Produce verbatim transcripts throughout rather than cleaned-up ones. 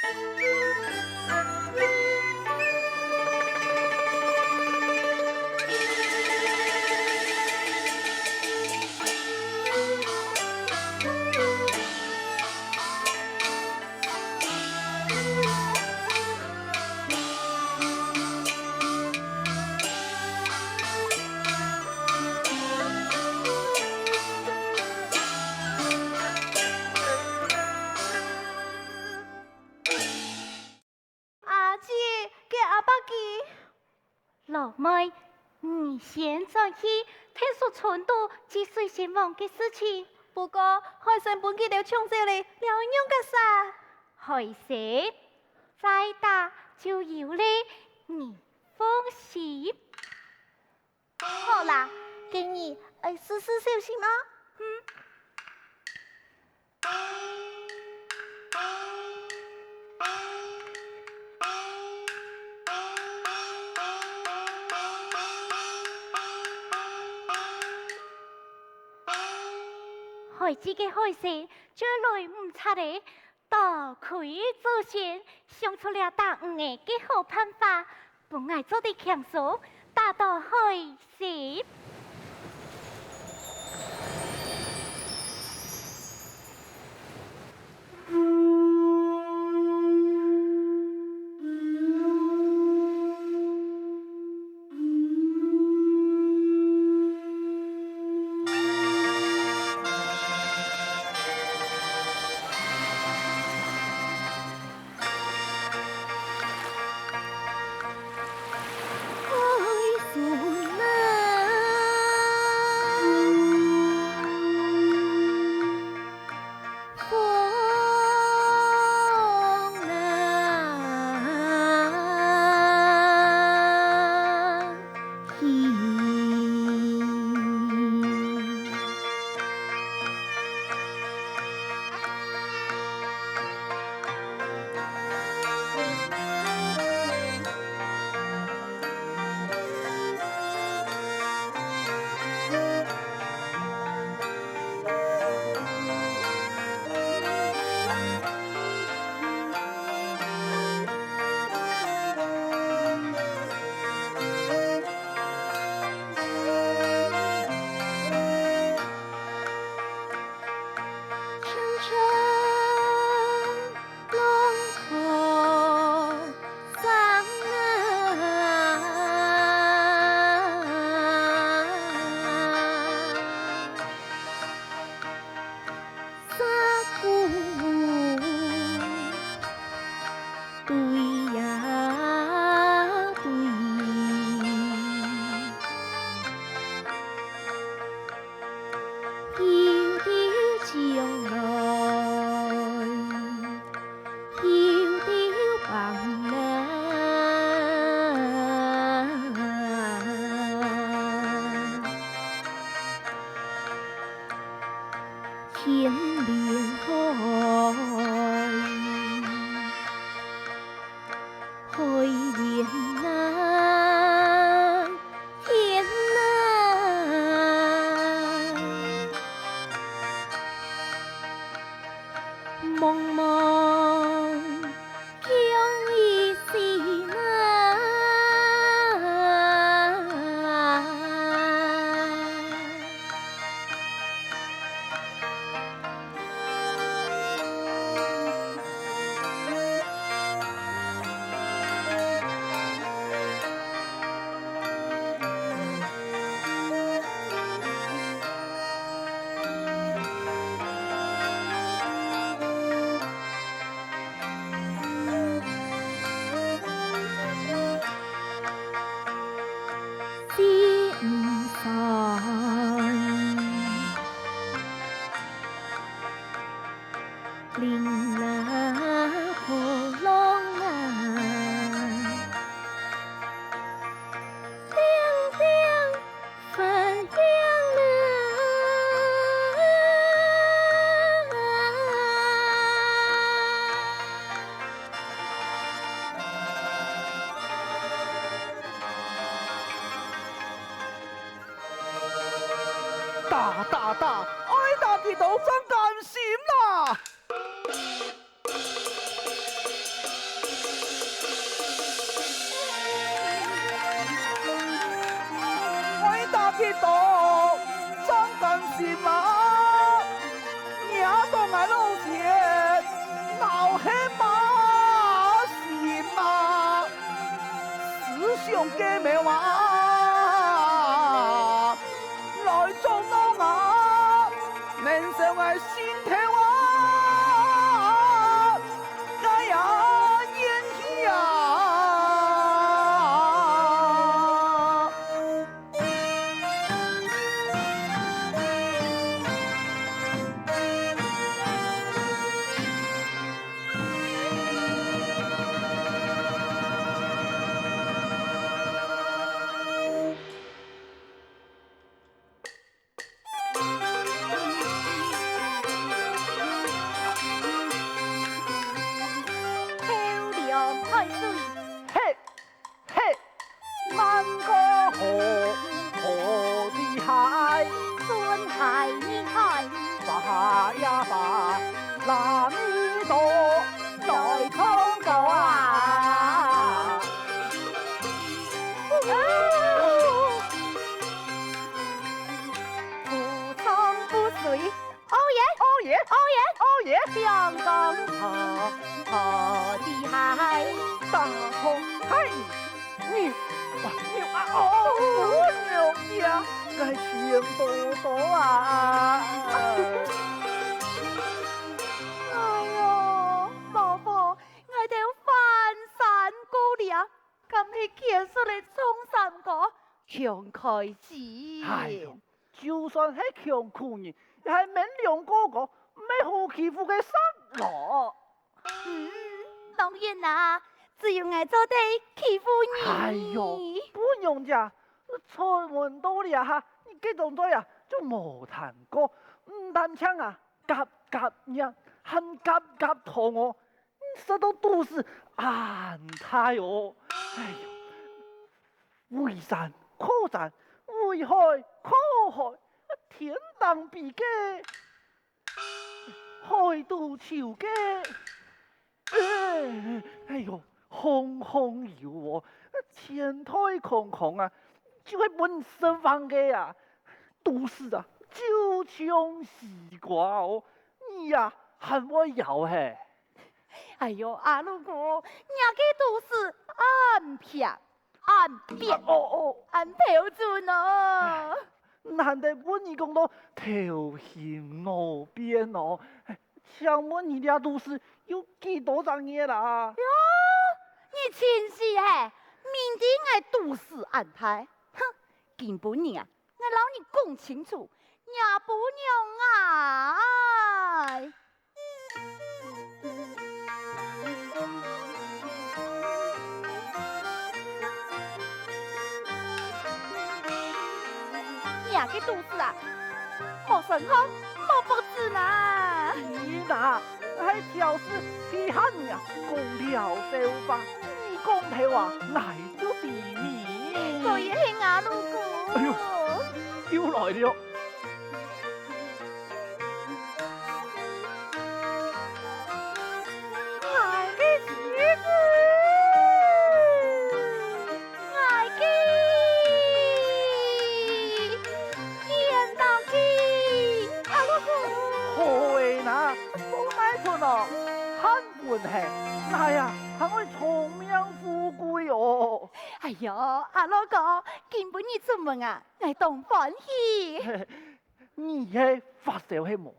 阿姊，該阿伯佢……老妹，你先轉去，聽說村肚積水先王个事情。不過，海神分佢兜搶走了，了仰結煞？海神，再打就有了，你放心。 好啦，今日愛時時小心哦。嗯。海子个海神，就來毋掣咧。 多虧祖先想出了打魚仔个好辦法，分𠊎做得輕鬆打到海神。打打打，愛打幾多正甘心啦！个苗啊，來捉我啊，能受𠊎心頭啊，該呀，怨氣啊！ 秋涼海水。嘿，嘿，漫過河，河裡鞋，船鞋人鞋，花呀花，拉米朵，來唱歌啊！不唱不睡。 哦耶，哦耶，哦耶，哦耶，阳光好，好的海。大风海，牛啊，牛啊，哦，牛呀，該甜多多啊！哎喲，老婆，𠊎兜翻山過嶺，敢係結束了唱山歌，窮開心。哎喲， 就算係窮苦人，也係愐兩個歌，毋係好欺負个煞咯。嗯，當然啦，只有𠊎做得欺負你。哎喲，本娘姐，出門到這下，你个動作啊，就無聽過，毋單淨啊，夾夾肉，還夾夾糖哦，食到肚屎恁大哦。哎喲， 圍山靠山，圍海靠海，天頂飛个，海肚泅个。哎，哎喲，項項有哦，錢袋空空啊，就係分你食飯个啊，肚屎啊，就像西瓜哦，你啊，還會枵嘿。哎喲，阿六哥，若个肚屎恁平， 恁扁，哦，哦。恁標準哦。難得分你講到頭暈腦變哦。請問你這肚屎有幾多隻月啦？喲，你真係嘿，明知𠊎肚屎恁大，哼，今晡日啊，𠊎摎你講清楚，若餔娘啊！ 若个肚屎啊，無身項，無腹子哪！你哪，還挑事批下你啊，講了笑話，你講頭啊，𠊎就知你。所以係吾老公。哎喲，又來了。 𠊎个妻子，𠊎个，見到佢，阿老公。好个哪，做麼个哦，還問嘿，𠊎啊，還愛長命富貴哦。哎喲，阿老公，今晡日出門啊，𠊎當歡喜。 你係發燒係無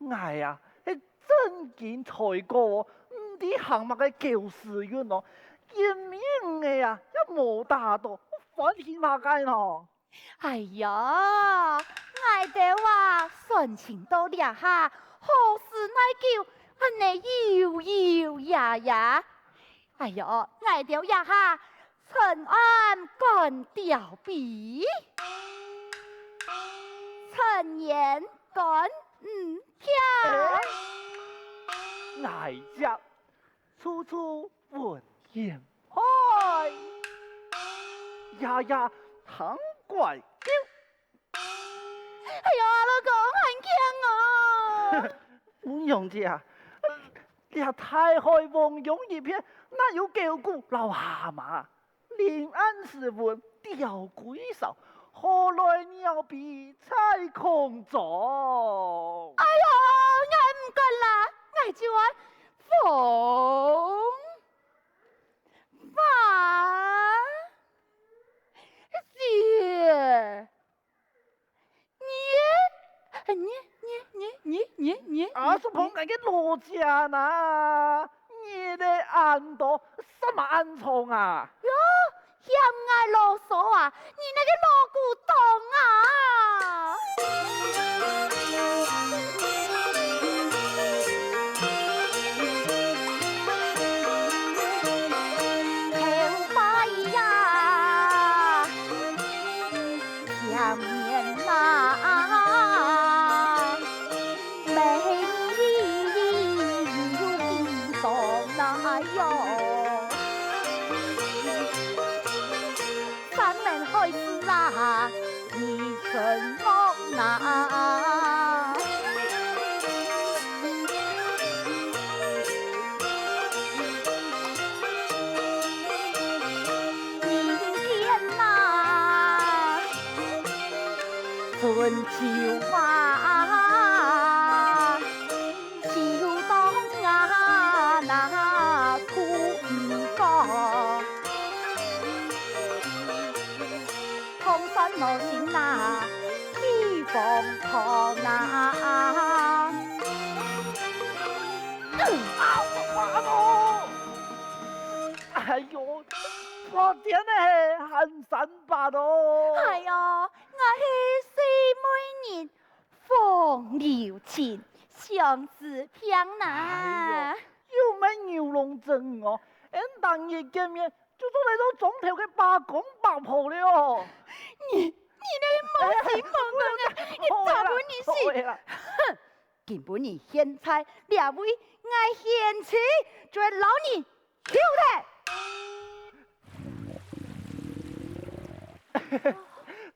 ？𠊎啊，係正經衰過哦，毋知行麼个狗屎運哦，因為你啊，也無打到，歡喜麼个呢？哎呀，𠊎兜啊，算情到這下，何時耐久，恁呢咿咿呀呀。 哎喲，𠊎兜這下，塵埃趕鳥飛，塵煙趕魚跳。哎，𠊎這處處聞煙海，夜夜聽怪叫。 哎喲，阿老公，還驚哦！餔娘姐啊，這大海汪洋一片，哪有狗牯摎蝦蟆？臨暗時分，鳥歸巢，何來鳥飛在空中？哎喲，𠊎毋管啦，𠊎就愛風 花，个老姐哪，日仔恁多，衫嘛恁長啊？喲，嫌𠊎囉嗦啊，你那个老古董啊！头发呀， 想念啊，美丽又悲伤啊哟。山盟海誓啊，你怎么啊？ 人间呐，春秋啊，秋冬啊，哪苦毋过。 唐山无情啊，地方糖啊。啊，我爸哦！哎哟，破天了嘿，還三八哦！哎哟，𠊎係睡美人，風流情，相思病哪。哎哟，又毋係牛郎織女哦，俺逐日見面 就做得做莊頭个伯公伯婆了。你，你這無心無眼啊！你打分你死！好啦，好啦。哼！今晡日現在這位，𠊎現在就愛摎你休忒！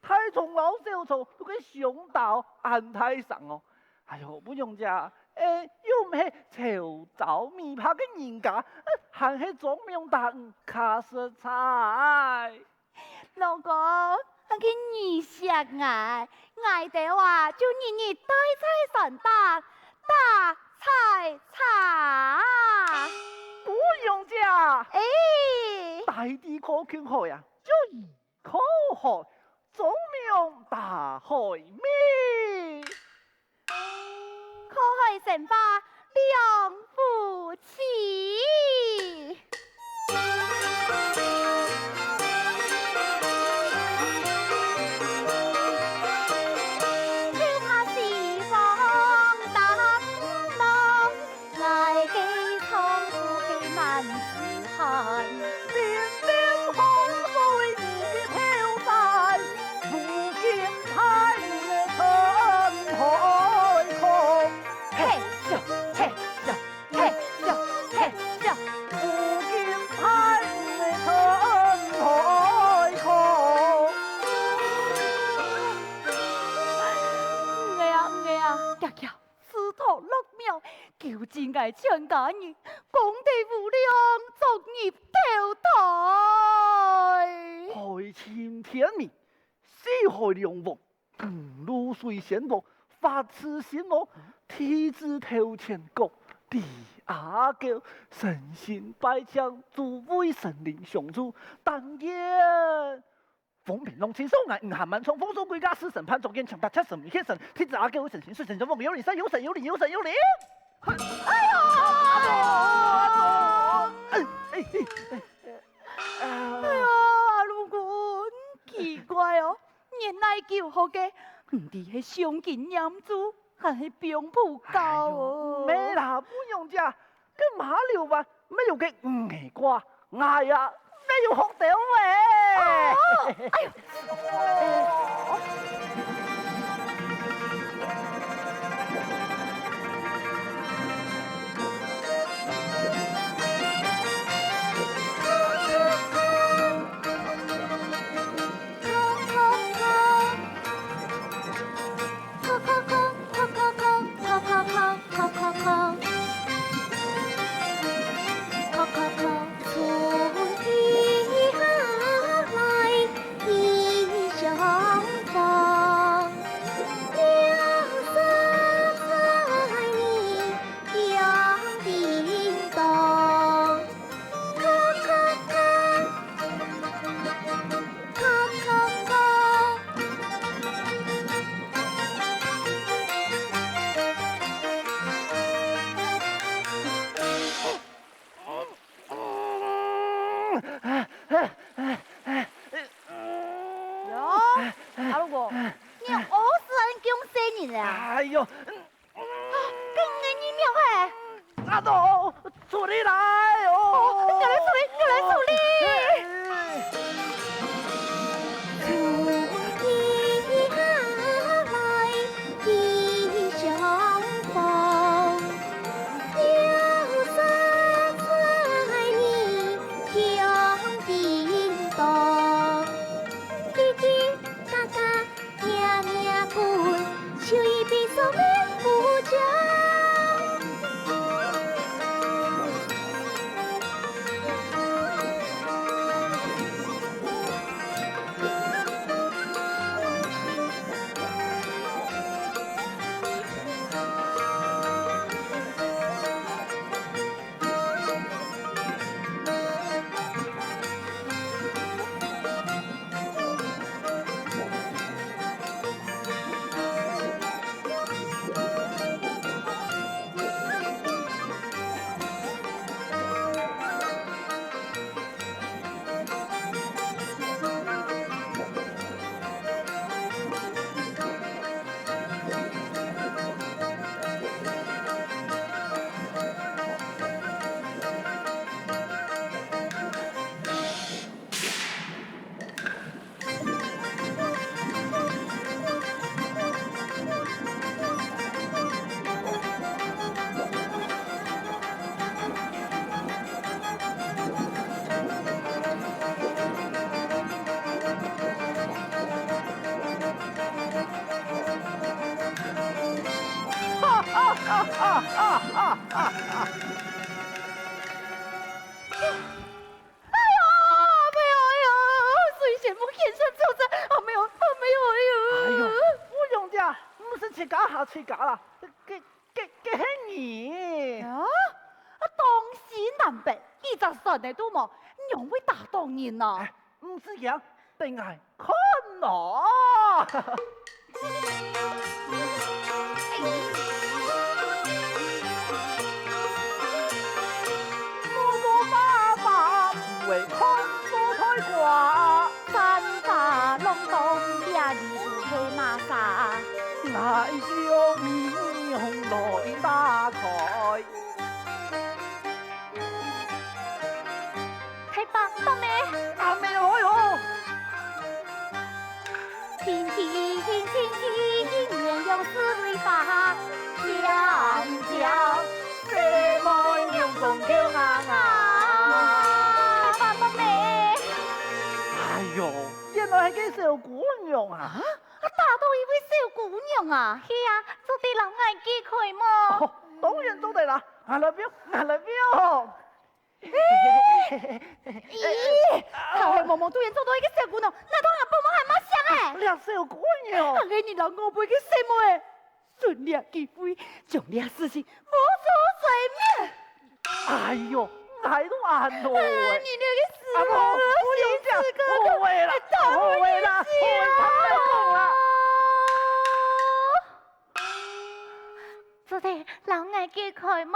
大蟲摎小蟲，都个相打恁大聲哦！ 哎喲，文英姐，欸，又毋係潮州尾巴个人家，還係張明大人較實在。老公，恁个你惜𠊎，𠊎兜啊，就日日戴在山頂，打採茶。文英姐，欸，大地靠近海啊，就 靠海，張明打海味。靠海生花兩夫妻。嘿咻，嘿咻，嘿咻，嘿咻。毋係啊，毋係啊，遽遽，自討落妙，救濟𠊎全家人，功德無量，作孽投胎。海清天明，四海龍王， 雨露水仙花，發慈心哦，地支頭前角，李阿狗，誠心拜請諸位神靈相助，但願風平浪靜，少年毋還蠻長，風騷歸家，死神盼捉見，強打鐵神未現身，地支阿狗誠心，水神中風，有靈山，有神有靈，有神有靈。哎喲！哎，哎，哎，哎。 哎呀，阿龍哥，奇怪哦，原來救活个，毋知係上緊念珠，還係放不下哦。哎喲，毋係啦，文英姐，該馬六甲，乜有个五个卦，哎呀，乜有福到喂。哦，哎喲，喲，阿龍哥，你屙屎恁降細人啊？哎喲，啊，該你个屎尿嘿？阿東，處理來哦！我來處理，我來處理。 哎喲，哎喲，哎喲，水仙木現身出征，啊，沒有，啊，沒有，哎喲。哎喲，烏龍姐，毋使自家嚇自家啦，該，該，該係你。啊？啊，東西南北，一隻船仔都無，仰會打到人啊？哎，毋使驚，等𠊎看咯。大伯伯姆。啊，無愛哦。大伯伯姆。哎喲，原來係該小姑娘啊！啊，打到一位小姑娘啊！係啊，做得摎𠊎解開無？哦，當然做得啦，𠊎來表，𠊎來表。 咦，頭下茫茫突然走到一個小姑娘，哪當阿伯母還吂醒欸？這小姑娘，還係你摎外背个細妹仔，趁這機會將這事情浮出水面。哎喲，𠊎都恁老欸。你這個死老人家，死死哥哥，後悔啦，後悔啦，後悔，坦白講啦。 做得摎𠊎解開無？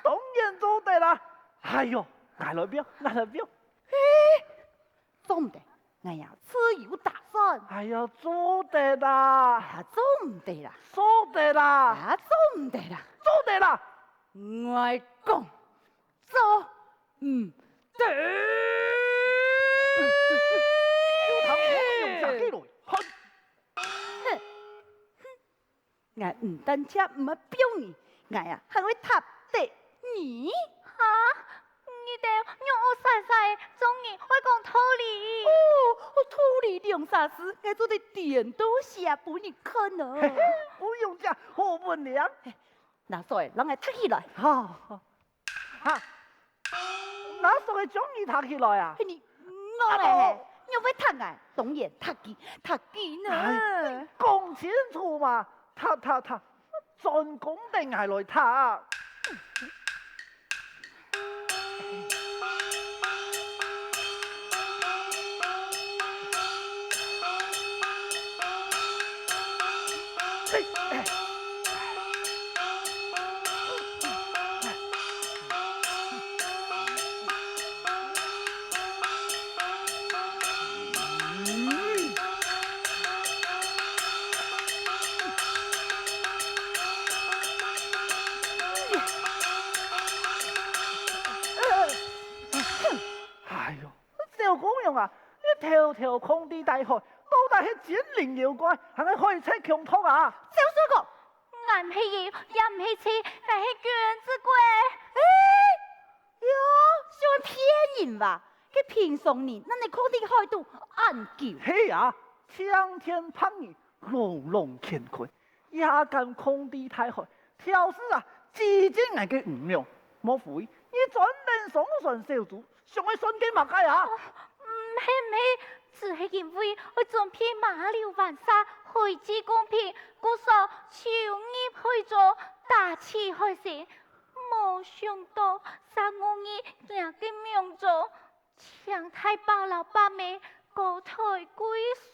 當然做得啦！哎喲，𠊎來表，𠊎來表。嘿，做毋得，𠊎也自有打算。哎呀，做得啦！啊，做毋得啦！做得啦！啊，做毋得啦！做得啦！𠊎講，做毋得！就聽我用這個來，哼！哼！ 𠊎毋單淨毋會表你，𠊎啊還會踏得你。哈？你兜戇戇豺豺，做人愛講道理。哦，道理兩儕字，𠊎做得顛倒寫分你看哦。嘿嘿，烏龍姐，好本領。拿手仔，摎𠊎䌈起來。好。 哈！拿手仔將你䌈起來啊！你戇咧，仰會䌈𠊎？當然䌈佢，䌈佢呢！哎，講清楚嘛！䌈，䌈，䌈，專工等𠊎來䌈！哎喲，小姑娘啊，你偷偷囥在大海，到底係精靈妖怪，還係海賊強盜啊？小水果，𠊎毋係妖，也毋係賊，𠊎係君子鬼。哎，喲，想騙人哇！該平常日，哪能囥在海肚恁久？係啊，晴天白日，朗朗乾坤，也敢囥在大海，挑事啊，指指𠊎个魚娘，莫非你專登上船小組， 想愛算計麼个啊？毋係，毋係，只係因為愛準備馬溜筅沙、海祭貢品，故所就入海做打起海先。無想到，煞誤入若个網中，請大伯摎伯姆高抬貴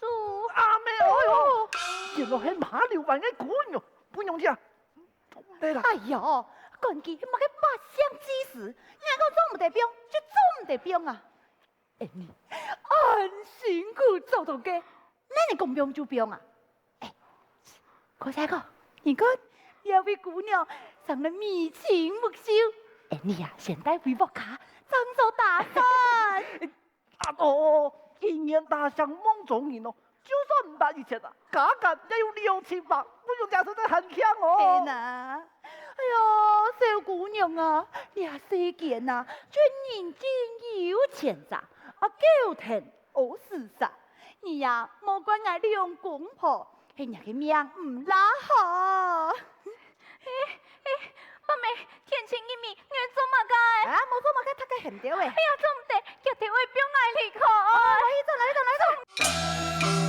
手。阿姆，哎喲，原來係馬溜筅个姑娘，姑娘姐，做毋得啦。哎喲，管佢係麼个百姓之事，人講做毋得放，就做毋得放啊！ 哎，你恁辛苦做到个，哪能講放就放啊？哎，哥仔哥，你看，這位姑娘生得眉清目秀，哎，你呀，先帶回屋下，正做打算。啊哦，一言打醒夢中人哦， 就算毋值一千啊，加減也有六七百，不用假設再還強哦。天哪！哎喲，小姑娘啊，這世間啊，就人見有錢賺，啊狗疼屙屎潲。你呀，莫怪𠊎兩公婆，係若个命毋罅好。 哎，哎，伯姆，天清日明，你做麼个？啊，無做麼个，踢个絚兜仔。哎呀，做毋得，遽兜仔放𠊎離開。哦，來去轉，來去轉，來去轉。